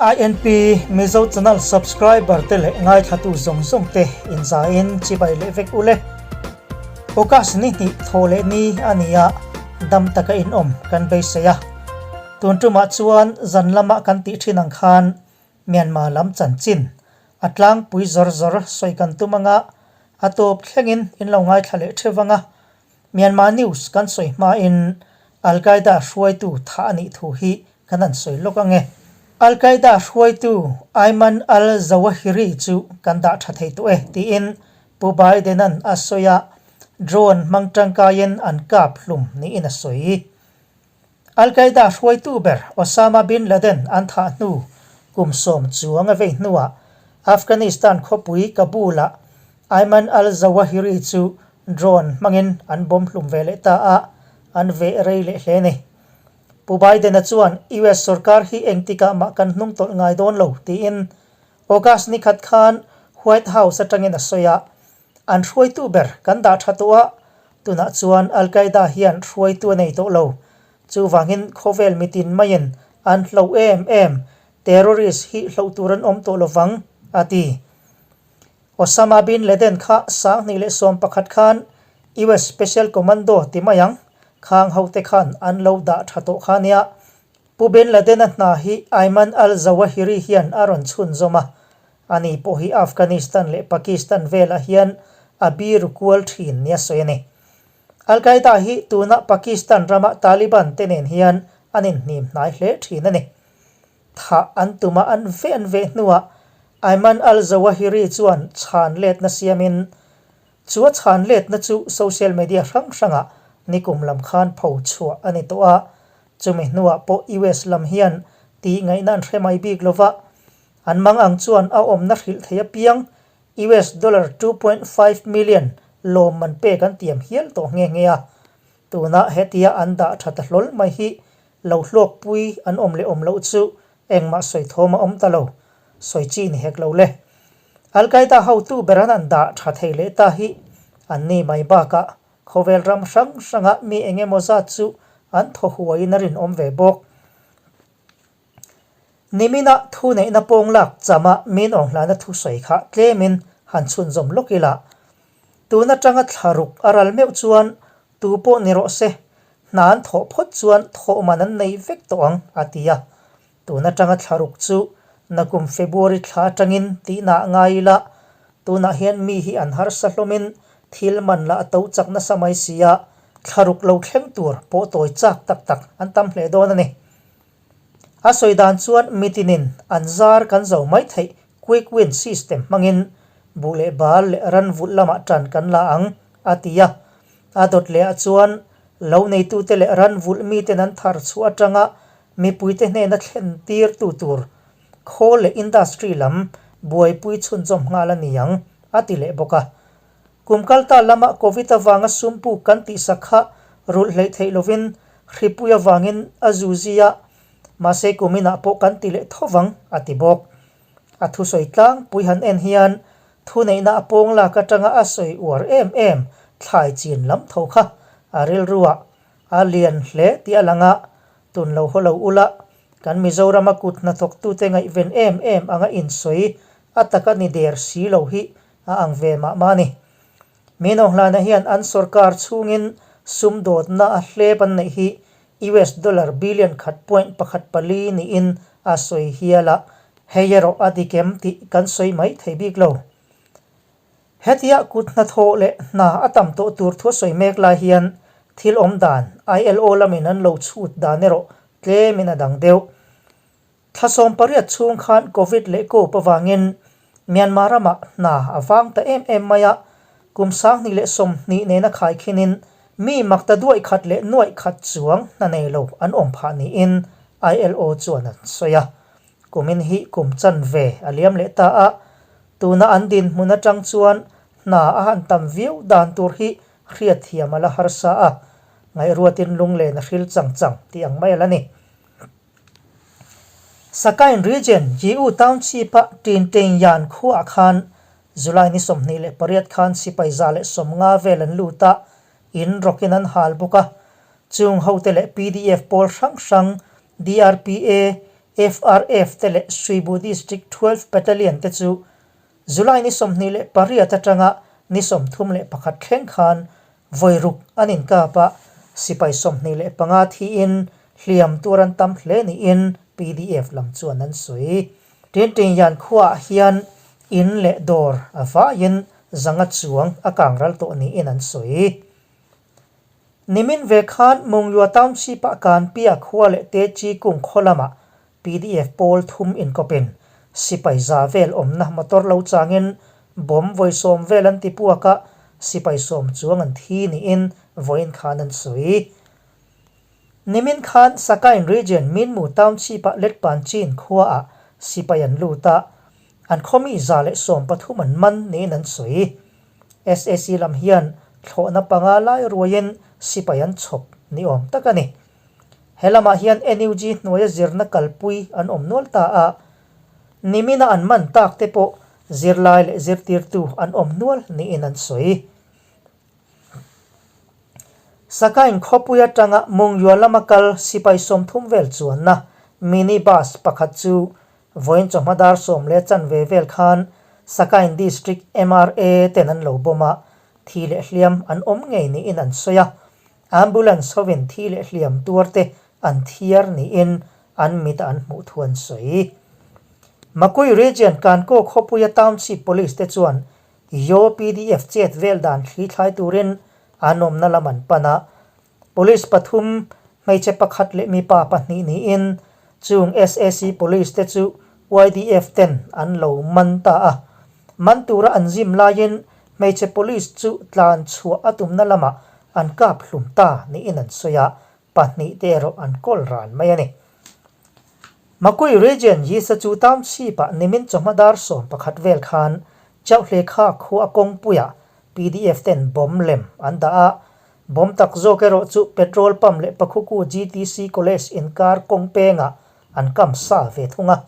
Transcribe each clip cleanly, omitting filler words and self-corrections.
INP Mizo Channel subscriber te leh ngaithlatu zawng zawng te inzaiin chibai leh vek ule. August ni hnih thaw leh ni a ni a, dam taka inawm kan beisei a. Tun tumah chuan zan lama kan tih thin ang khan Myanmar lam chanchin a tlangpui zawr zawr sawi kan tum anga a tawp thlengin in lo ngaithla leh theuh vang a. Myanmar news kan sawi hmain Al-Qaeda hruaitu thah a nih thu hi kan han sawi lawk ang e. Al-Qaeda hruaitu Ayman al-Zawahiri chu kan dah tha thei tawh e tiin Pu Biden-a'n a sawi a, drone hmang tangkaiin an kap hlum niin a sawi. Al-Qaeda hruaitu ber Osama bin Laden an thah hnu kum sawm chuang a vei hnuah Afghanistan khawpui Kabul-ah Ayman al-Zawahiri chu drone hmangin an bomb hlum ve leh ta a, an veh rei leh hle a ni. Pu Biden-a chuan US sorkar hi engtikah mah kan hnung tawlh ngai dawn lo tiin August ni khat khan White House atangin a sawi a, An hruaitu ber kan dah tha tawh a, tunah chuan Al-Qaeda hian hruaitu a nei tawh lo. Chuvangin khawvel mitin maiin an hloh em em, terrorist hi hloh tur an awm tawh lovang, a ti. Osama bin Laden kha 2011 khan US Special Commando ti mai ang, khang hote khan an lo dah tha tawh kha nia. Pu Bin Laden-a hna hi Ayman al-Zawahiri hian a rawn chhunzawm a, Ani pawh hi Afghanistan leh Pakistan velah hian a biru kual thin nia sawi a ni. Al-Qaeda hi tuna Pakistan rama Taliban te nen hian an inhnim hnai hle thin a ni. Thah an tuma an veh an veh hnuah Ayman al-Zawahiri chuan chhan letna siamin chu a chhan letna chu social media hrang hrangah nikum lam khan pho chhuah a ni tawh a, chumi hnuah pawh US lam hian tih ngaihna an hre mai bik lova, An mang ang chuan a awmna hrilh thei apiang US dollar 2.5 million lawmman pek an tiam hial tawh nghe nghe a. Tunah hetia an dah tha ta hlawl mai hi lo hlawkpui an awm leh awm loh chu engmah sawi thawm a awm ta lo, sawi chi ni hek lo le. Al-Qaeda hotu ber an an dah tha thei leh ta hi an ni mai bakah khawvel ram hrang hrangah mi eng emaw zat chu an thaw huaiin a rinawm ve bawk. Nimina thuneihna pawng lak chama min awnghlana thusawi kha tlemin han chhunzawm lawk ila. Tun atanga thla ruk a ral meuh chuan tu pawh ni rawh se, hna an thawh phawt chuan thawh man an nei vek tawh ang, a ti a. Tun atanga thla ruk chu nakum February thla atangin tihna a ngai ila, tunah hian mi hi an harsa hlawmin thil man lah a to chak nasa mai si a, thla ruk lo thleng tur pawh tawi chak tak tak an tam hle dawn a ni. A sawi dan chuan mitinin an zar kan zo mai theih quick win system hmangin buh leh bal leh ran vulh lamah tan kan la ang, a ti a. A dawt lehah chuan lo neitute leh ran vulh miten an thar chhuah atanga mipuite hnena thlen tirtu tur khawl leh industry lam buaipui chhunzawm nghal a ni ang, a ti leh bawk a. Kum kalta lama Covid avanga sum puk kan tihsak kha rulh hleih theih lovin hripui avangin a zu zi a, mahse kuminah pawh kan ti leh tho vang, a ti bawk. A thusawi tlangpui han en hian thuneihna a pawng lak atanga a sawi uar em em thlai chin lam tho kha a rilruah a lian hle tih a lang a, tun lo haw lo ula kan Mizorama kut hnathawktute ngaihven em em anga insawi a taka ni der si lo hi a ang ve mah mah a ni. Minohlana hian an sorkar chhungin sum dawtna a hlep an neih hi US dollar billion khat point pakhat pali niin a sawi hial a, hei erawh a dik em tih kan sawi mai thei bik lo. Hetia kut hnathawh leh hna a tam tawh tur thu a sawi mek lai hian thil awm dan ILO lamin an lo chhut dan erawh tlemin a dang deuh. Thla 18 chhung khan Covid leh Cope avangin Myanmar ramah hna a vang ta em em mai a, kum 2020 nena khaikhinin mi makta duaih khat leh nuaih khat chuang hna nei lo an awm phah niin ILO chuan an sawi a. Kumin hi kum chanve a liam leh ta a, tuna an dinhmun atang chuan hna a han tam viau dan tur hi hriatthiam a la harsa a, ngaihruatin lunglen a hril chang chang tih ang mai a la ni. Sakain Region, Jiu Township-a Tintengyan khuaah khan July ni 28 khan sipai 150 vel an lut a, in rawkin an hal bawk a. Chung hote leh pdf pawl hrang hrang, DRPA, FRF te leh Sribu District 12 Battalion te chu July ni 28 atanga ni 31 thleng khan vawi ruk an inkap a, sipai 25 thiin hliam tuar an tam hle niin pdf lam chuan an sawi. Tintingyan khuaah hian in leh dawr a vaiin zanga chuang a kang ral tawh niin an sawi. Nimin ve khan Mungyua Township-ah Kanpia khua leh Techi kung khaw lamah pdf pawl thum inkawpin sipai za vel awmna motor lo changin bomb vawi sawm vel an ti puak a, sipai sawm chuang an thi niin vawiin khan an sawi. Nimin khan Sakain Region Minmu Township-ah Letpan Chin khuaah sipai an lut a, an khawmi 113 an man niin an sawi. SAC lam hian thlawhna panga lai ruaiin sipai an chhawp ni awm tak a ni. He lamah hian NUG hnuaia zirna kalpui an awm nual ta a, nimina an man tak te pawh zirlai leh zirtirtu an awm nual niin an sawi. Sakain khawpui atanga Mungyua lama kal sipai 30 vel chuanna mini bus pakhat chu Vawiin chawhma dar sawm leh chanve vel khan Sakain District MRA ten an lo bawm a, thi leh hliam an awm ngei niin an sawi a. Ambulance hovin thi leh hliam tuarte an thiar niin an mit an hmuh thu an sawi. Makui Region Kankaw khawpuia Township Police te chuan Yaw pdf chet vel dan thli thlai turin an awmna lam an pan a, Police pathum, hmeichhe pakhat leh mipa pahnih niin chung SAC Police te chu YDF ten an lo man ta a. Man tura an zim laiin hmeichhe police chu tlan chhuah a tumna lamah an kap hlum ta niin an sawi a, pahnih te erawh an kawl ran mai a ni. Makui Region Yisachu Township-ah nimin chawhma dar 11 vel khan Chauhlekha khua kawngpuiah pdf ten bomb lem an dah a, Bomb tak zawk erawh chu petrol pump leh Pakhuku GTC College inkar kawng pengah an kam sa ve thung a.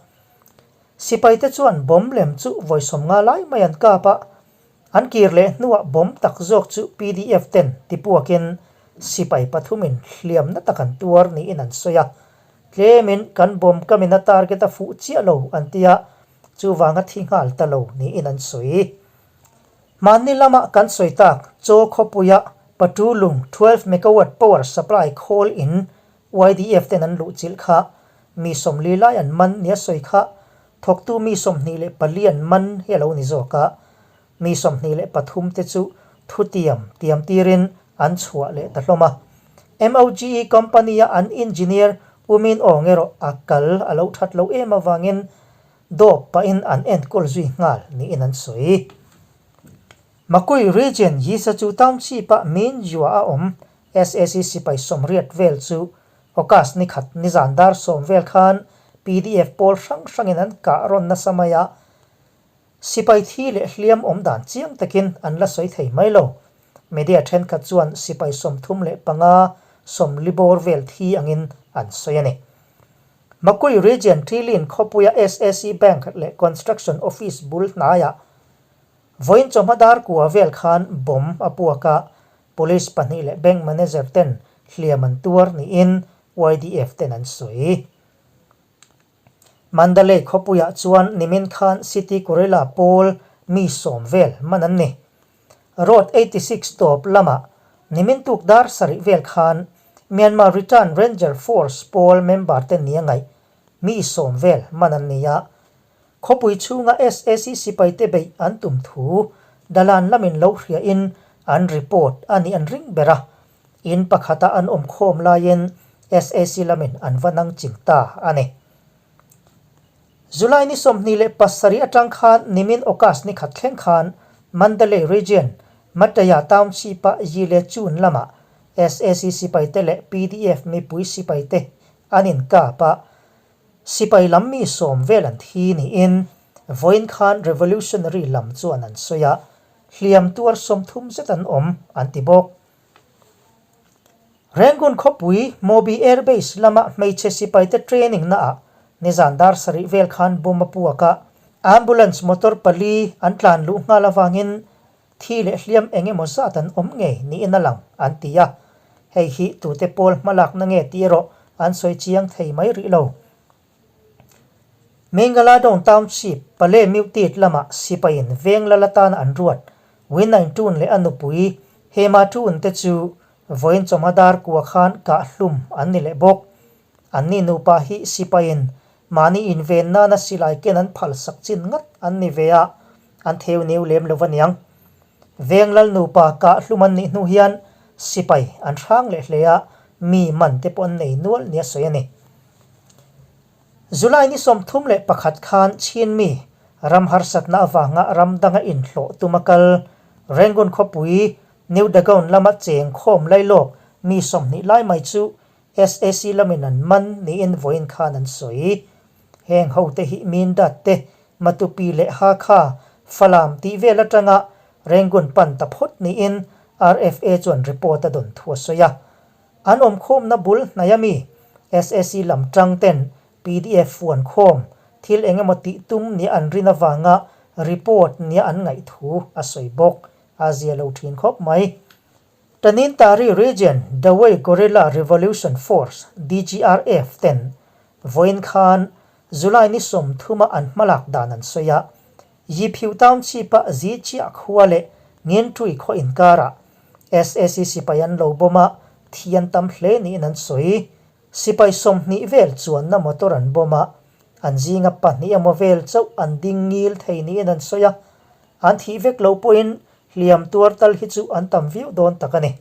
Sipaite chuan bomb lem chu vawi 50 lai mai an kap a, an kir leh hnuah bomb tak zawk chu pdf ten tipuakin sipai pathumin hliamna tak an tuar niin an sawi a. Tlemin kan bomb kamin a target a fuh chiah lo an ti a, chuvanga thi nghal ta lo niin an sawi. Hmanni lama kan sawi tak Chaw khawpuia Patu lung 12 megawatt power supply khawl in YDF ten an luh chilh kha mi 40 lai an man nia sawi kha thawktu mi 24 an man hi a lo ni zawk a, mi 23 te chu thutiam tiam tirin an chhuah leh ta hlawm a. MOGE company a an engineer Umin Aw erawh a kal a lo that lo em avangin dawp pahin an enkawl zui nghal niin an sawi. Makui Region Yisachu Township-ah Minjua a awm SAC sipai 80 vel chu August ni khat nizan dar 10 vel khan pdf pawl hrang hrangin an kah rawn nasa mai a, sipai thi leh hliam awm dan chiang takin an la sawi thei mai lo. Media thenkhat chuan sipai 35, 40 bawr vel thi angin an sawi a ni. Makui Region Ṭilin khawpuia SAC Bank leh Construction Office bul hnaiah vawiin chawhma dar kua vel khan bomb a puak a, Police pahnih leh Bank Manager ten hliam an tuar niin YDF ten an sawi. Mandalay khawpuiah chuan nimin khan City Guerrilla pawl mi 10 vel man an ni. Road 86 tawp lamah nimin tuk dar sarih vel khan Myanmar Return Ranger Force pawl member te nia ngaih mi 10 vel man an ni a. Khawpui chhunga SAC sipaite beih an tum thu dalan lamin lo hriain an report a nih an ring ber a. In pakhata an awm khawm laiin SAC lamin an va nang ching ta a ni. July ni 27 atang khan nimin August ni khat thleng khan Mandalay Region, Mataya Township-a Yile Chun lamah SAC sipaite leh pdf mipui sipaite an inkap a, sipai lam mi 10 vel an thi niin vawiin khan revolutionary lam chuan an sawi a, hliam tuar 30 zet an awm an ti bawk. Rangoon khawpui Hmawbi Air Base lama hmeichhe sipaite training naah nizan dar sarih vel khan bomb a puak a, ambulance motor pali an tlan luh nghal avangin thi leh hliam eng emaw zat an awm ngei niin a lang an ti a, hei hi tute pawl hmalakna nge tih erawh an sawi chiang thei mai rih lo. Mingaladon Township, Pale Myotit lamah sipaiin veng lal atana an ruat Win Tun leh a nupui Hema Tun te chu vawiin chawhma dar kua khan kah hlum an ni leh bawk. Anni nupa hi sipaiin mahni inven nana silai ken an phal sak chin ngat an ni ve a, an theu neu lem lo aniang. Veng lal nupa kah hlum an nih hnu hian sipai an hrang leh hle a, mi man te pawh an nei nual nia sawi a ni. July ni 31 khan Chin mi ram harsatna avanga ram danga inhlawh tum a kal Rangoon khawpui New Dagon lama cheng khawm lailawk mi 20 lai mai chu SAC lamin an man niin vawiin khan an sawi. Heng hote hi Mindat te, Matupi leh Hakha, Falam tih vel atanga Rangoon pan ta phawt niin RFA chuan report a dawn thu a sawi a. An awmkhawmna bul hnaih ami SAC lam tang ten pdf fuan khawm thil eng emaw tih tum nia an rin avanga report nia an ngaih thu a sawi bawk. A zia lo thin khawp mai. Tanintari Region Dawei Guerrilla Revolution Force, DGRF, ten vawiin khan July ni 30 a an hmalak dan an sawi a. Yiphiu Township-a Zichiah khua leh Ngentui khaw inkarah SAC sipai an lo bawm a, thi an tam hle niin an sawi. Sipai 20 vel chuanna motor an bawm a, an zinga pahnih emaw vel chauh an ding ngil thei niin an sawi a. An thih vek loh pawhin hliam tuar tal hi chu an tam viau dawn tak a ni.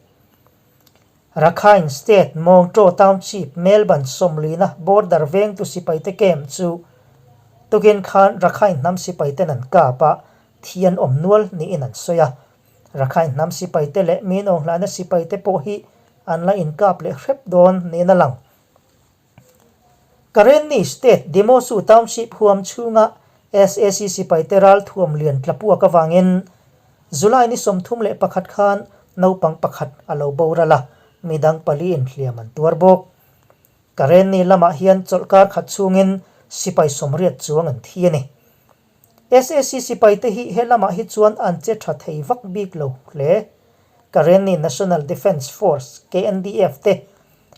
Rakhine State Mawngtaw Township Melbourne sawmlina border vengtu sipaite camp chu tukin khan Rakhine hnam sipaiten an kap a, thi an awm nual niin an sawi a. Rakhine hnam sipaite leh min awnghlahna sipaite pawh hi an la inkap leh hrep dawn niin a lang. Karenni State Demosu Township huam chhunga SAC sipaite ralthuam lian tlapuak avangin July ni 31 khan naupang pakhat a lo boral a, midang paliin hliam an tuar bawk. Karenni lamah hian chawlhkar khat chhungin sipai 80 chuang an thi a ni. SAC sipaite hi he lamah hi chuan an che tha thei vak bik lo hle. Karenni National Defence Force, KNDF, te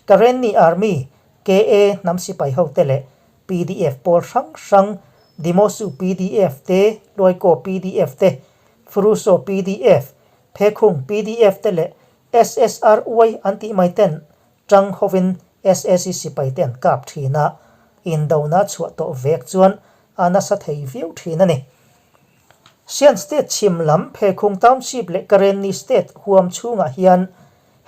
Karenni Army, KA, hnam sipai hote leh pdf pawl hrang hrang, Dimosu pdf te, Luaikaw pdf te, Furuso pdf, Phekhung pdf te leh SSRY an tih mai ten tang hovin SAC sipai te an kap thin a, indona chhuah tawh vek chuan a nasa thei viau thin a ni. Shan State chhim lam Phekhung Township leh Karenni State huam chhungah hian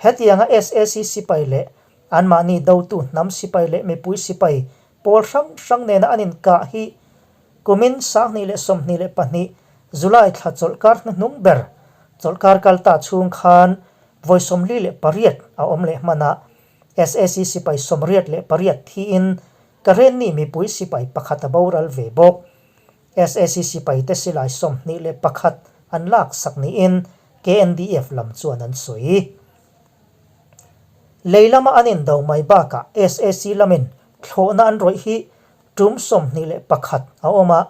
Hetianga SAC sipai leh anmahni dotu hnam sipai leh mipui sipai pawl hrang hrang nena an inkah hi kumin 2022 July thla chawlhkar hnuhnung ber chawlhkar kalta chhung khan vawi 48 a awm leh hman a, SAC sipai 88 thiin Karenni mipui sipai pakhat a boral ve bawk. SAC sipaite silai 21 an lak sak niin KNDF lam chuan an sawi. Lei lama an indo mai bakah SAC lamin thlawhna an rawih hi tum 21 a awm a,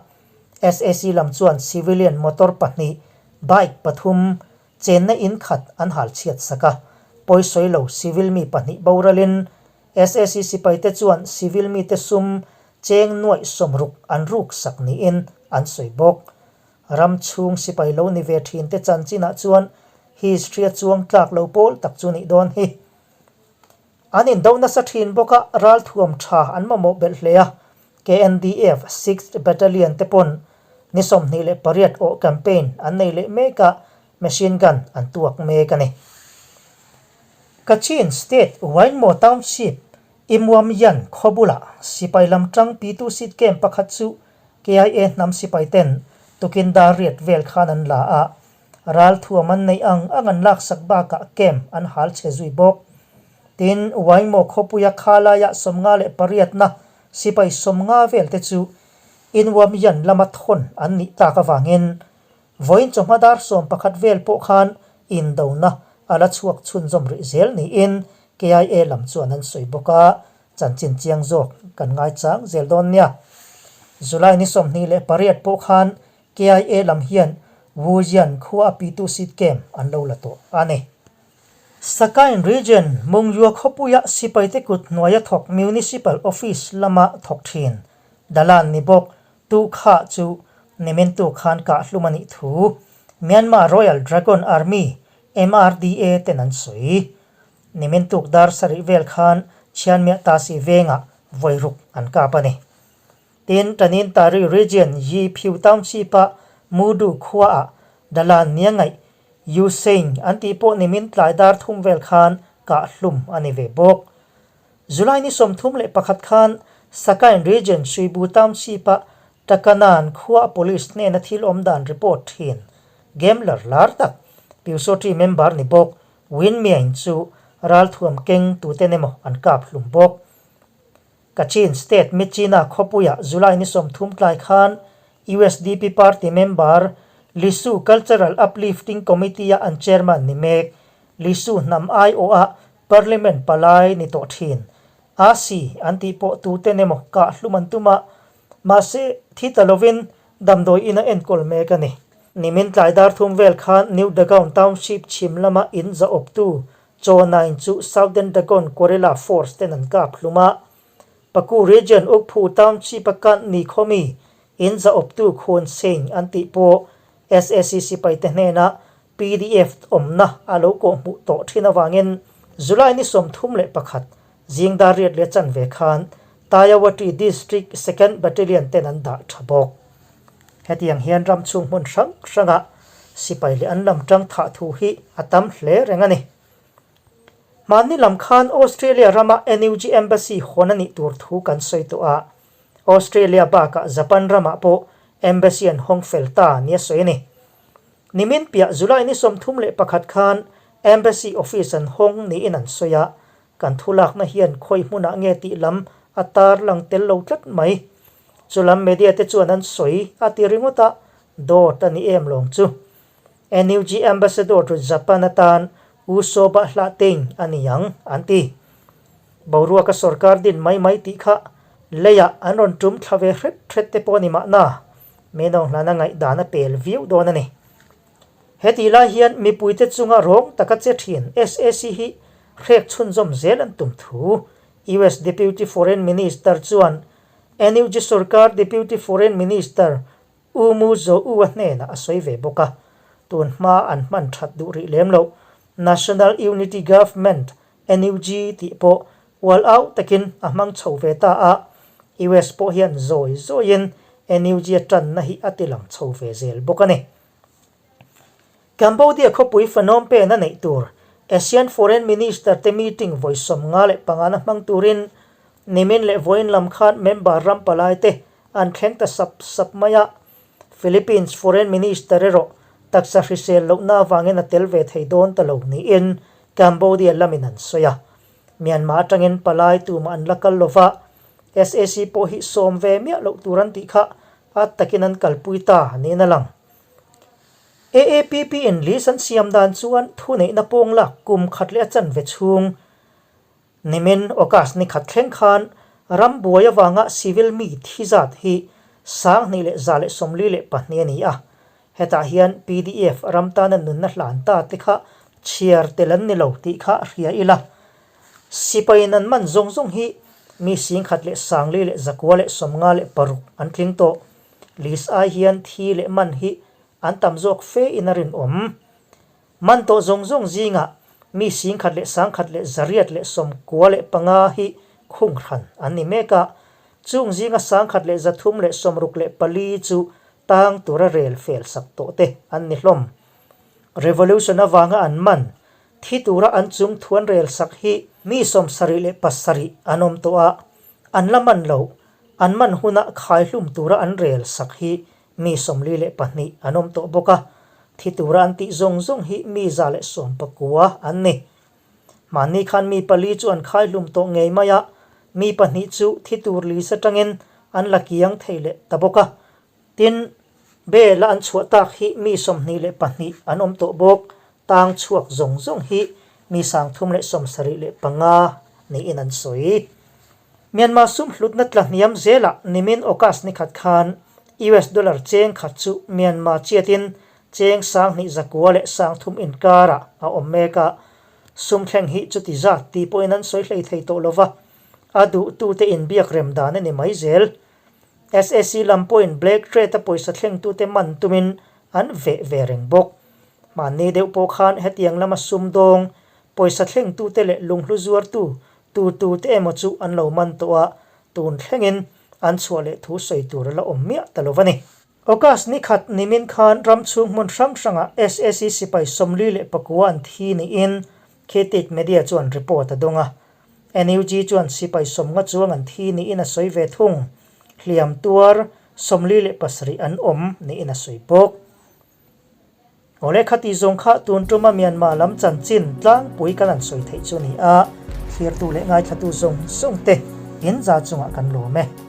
SAC lam chuan civilian motor pahnih, bike pathum, chenna in khat an hal chhiat sak a, pawisawi lo civil mi pahnih boralin SAC sipaite chuan civil mite sum cheng nuaih 60 an ruk sak niin an sawi bawk. Ram chhung sipai lo ni ve thinte chanchinah chuan history a chuang tlak lo pawl tak chu nih dawn hi. An indo nasa thin bawk a, ralthuam tha an mamawh belh hle a, KNDF Sixth Battalion te pawn ni 28 awh campaign an nei leh mek a, machine gun an tuak mek a ni. Kachin State Waingmaw Township Imuamyan khaw bulah sipai lam tang pitu seat camp pakhat chu KIA hnam sipai ten tukin dar riat vel khan an la a, ralthuam an neih ang ang an laksak bakah camp an hal chhe zui bawk. Tin, Waingmaw khawpuia khalaiah 58na sipai 50 vel te chu Inwamyan lama thawn an nih tak avangin Vawiin chawhma dar 11 vel pawh khan indona a la chhuak chhunzawm rih zel niin KIA lam chuan an sawi bawk a, chanchin chiang zawk kan ngaichang zel dawn nia. July ni 28 pawh khan KIA lam hian Wujian khua a pitu seat camp an lo la tawh a ni. Sakain Region Mungyua khawpuia sipaite kut hnuaia thawk Municipal Office lama thawk thin Dalan ni bawk. Tu Kha chu nimin tu khan kahhlum a nih thu Myanmar Royal Dragon Army, MRDA, ten an sawi. Nimin tuk dar sarih vel khan Chhianmiah Tasi vengah vawi ruk an kap a ni. Tin, Tanin Tari Region Yi Phyu Township-a Mudu khuaah Dalan nia ngaih Yu Sein an tih pawh nimin tlai dar thum vel khan kahhlum a ni ve bawk. July ni 31 khan Sakain Region Suibu Township-a Takanan khua Police hnena thil awm dan report thin gambler lar tak Pyusawṭi member ni bawk Win Myain chu ralthuam keng tuten emaw an kap hlum bawk. Kachin State Myitkyina khawpuiah July ni 30 tlai khan usdp party member Lisu Cultural Uplifting Committee-a an chairman ni mek Lisu hnam aiawha Parliament palai ni tawh thin. Asi an tih pawh tuten emaw kah hlum an tum a, mahse thi ta lovin damdawi in a enkawl mek a ni. Nimin tlai dar thum vel khan New Dagon Township chhim lama in za awptu Chaw Nain chu Southern Dagon Guerrilla Force ten an kap hlum a. Paku Region Ukphu Township a kanh ni khawmi in za awptu Khun Singh an tih pawh sac sipaite hnenah Pdf awmna a lo kawh hmuh tawh thin avangin July ni 31 zing dar riat leh chanve khan Tayawati District Second Battalion ten an dah tha bawk. Hetiang hian ram chhung hmun hrang hrangah sipai leh an lam tang thah thu hi a tam hle reng a ni. Hmanni lam khan Australia rama NUG Embassy hawn a nih tur thu kan sawi tawh a, Australia bakah Japan ramah pawh Embassy an hawng fel ta nia sawi a ni. Nimin piah July ni 31 khan Embassy office an hawng niin an sawi a, kan thulakna hian khawi hmunah nge tih lam a tar lang tel lo tlat mai. Chulam media te chuan an sawi a ti ringawt a, dawt a ni em lawng chu. NUG Ambassador to Japan atan U Soba Hlah Tein a ni ang, an ti. Boruaka sorkar din mai mai tih kha leiah an rawn tum thla ve hret hret te pawh a ni mahna, Menawng hlana ngaihdan a pel viau dawn a ni. Hetih lai hian mipuite chunga rawng taka che thin sac hi hrek chhunzawm zel an tum thu US Deputy Foreign Minister chuan NUG sorkar Deputy Foreign Minister U Mu Zaw U-a hnenah a sawi ve bawk a, tun hma an hman that duh rih lem loh National Unity Government, NUG, tih pawh ual au takin a hmang chho ve ta a, US pawh hian zawi zawiin NUG a tanna hi a ti lang chho ve zel bawk a ni. Cambodia khawpui Phnom Penh a neih tur ASEAN Foreign Minister te meeting vawi 55 na hmang turin nimin leh vawiin lam khan member ram palai te an thleng ta sap sap mai a, Philippines Foreign Minister erawh taksa hrisel lohna avangin a tel ve thei dawn ta lo niin Cambodia lamin an sawi a. Myanmar atangin palai tumah an la kal lova, sac pawh hi sawm ve miah loh tur an tih kha a takin an kalpui ta niin a lang. AAPP in list an siam dan chuan thuneihna pawng lak kum khat leh a chanve chhung Nimin August ni khat thleng khan ram buai avanga civil mi thi zat hi 2142 a ni a. Hetah hian pdf ram tana nunna hlan ta te kha chhiar tel an ni lo tih kha hria ila. Sipaiin an man zawng zawng hi mi 1456 an tling tawh. List ai hian thi leh man hi an tam zawk fe in a rinawm. Man tawh zawng zawng zingah mi 1195 hi khung hran an ni mek a, chung zinga 1364 chu tang tura rel fel sak tawh te an ni hlawm. Revolution avanga an man, thi tura an chung thuan rel sak hi mi 77 an awm tawh a, an la man loh, an man huna khaihlum tura an rel sak hi Mi 42 an awm tawh bawk a, thi tura an tih zawng zawng hi mi 119 an ni. Mahni khan mi pali chu an khaihlum tawh ngei mai a, mi pahnih chu thi tur list atangin an la kiang thei leh ta bawk a. Tin, bail a an chhuah tak hi mi 22 an awm tawh bawk, tang chhuak zawng zawng hi mi 375 niin an sawi. Myanmar sum hlutna tla hniam zelah nimin August ni khat khan US dollar cheng khat chu Myanmar chiatin cheng 2130 inkarah a awm mek a, sum thleng hi chuti zat tih pawhin an sawi hlei thei tawh lova, a duhtute inbiak rem dan a ni mai zel. SAC lam pawhin Black Trade-a pawisa thlengtute man tumin an veh ve reng bawk. Mahni deuh pawh khan hetiang lama sumdawng, pawisa thlengtute leh lunghlu zuartu tu tute emaw chu an lo man tawh a, tun thlengin an chhuah leh thu sawi tur a la awm miah ta lo a ni. August ni khat nimin khan ram chhung hmun hrang hrangah SAC sipai 44 an thi niin Khitit Media chuan report a dawng a. NUG chuan sipai 50 chuang an thi niin a sawi ve thung. Hliam tuar 47 an awm niin a sawi bawk. Awle khati zawng kha tun tuma Myanmar lam chanchin tlangpui kan han sawi theih chu a ni a, thlirtu leh ngaithlatu zawng zawng te in za chungah kan lawm e.